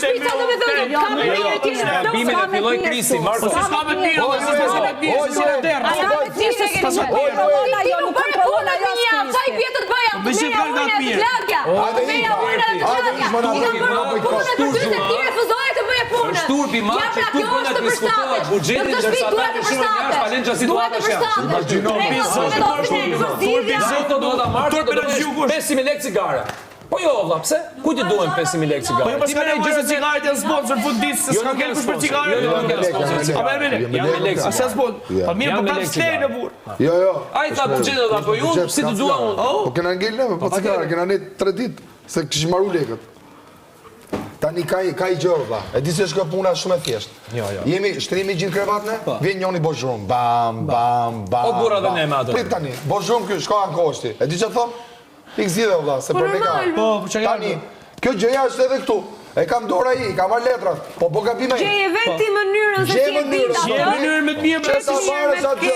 shtëpi çfarë do të thonë? Ka me Jo, jo, mirë ti në gabimin e filloi Kristi, Marko. Po si s'ka me të mirë, po si s'ka me të mirë, si si në derë. A ka me të mirë se keni S'ka bërë? me të Ti ajo, nuk nuk bëre kontrollon punën ajo me një javë, çfarë i bie të të bëja? Po me gjithë kanë nga të mirë. Lagja. Hajde, Me ik, ujën edhe të hajde, lagja. ik, më na I kam bëj, bërë na bëj punën kot. për ty se ti refuzoje të bëje punën. Është turp i madh Ja, që pra, këtu kjo brenda është të diskutohet përshtatesh. buxheti, Në këtë shtëpi ndërsa ata duhet të që shumë jashtë, pa lënë përshtatesh. çfarë Duhet të situatash janë. përshtatesh. Imagjino, Rregull, Turpi, vendosin e turpi, zgjidhja. Sot do ta marrësh, Turpi do të na bësh zgjukush. 5000 lekë cigare. Po jo vlla, pse? Kujt i duhen 5000 lekë cigare? Po jo, pas Ti ka merr nevojë se gjithë cigaret janë sponsor fund ditës, se Jo, s'ka nuk ngel janë kush për sponsor. cigare. Jo, jo, nuk janë Janë sponsor me cigare. Apo e me Janë me Janë me lekë. lekë A s'janë sponsor? Po mirë, Janë po me prapë lekë s'lejnë cigare. e burr. Jo, jo. Ai tha buxhetin do ta bëj unë, Buxhet si të s'ka dua cigare. unë. Po kena ngel neve, po cigare, kena net 3 ditë, se kishim marru lekët. Tani ka ka i gjë vlla. E di se është kjo puna shumë e thjeshtë. Jo, jo. Jemi shtrimi gjithë krevat ne? Vjen njëri bo zhurmë, bam, bam, bam. O, burra dhe bam. ne me atë. Prit tani, bo zhurmë ky, shko ankohesh ti. E di çfarë thon? Ik zgjidhe vlla, se për me ka. normal. Po, po çka Tani, kjo gjëja është edhe këtu. E kam dorë ai, ka marrë letrat. Po bo gabim ai. Gjeje vetë ti mënyrën se Gjeje si e mënyrën, bint Gjeje atë. mënyrën me të mirë, Që ta mirë marrësh me atë gjë.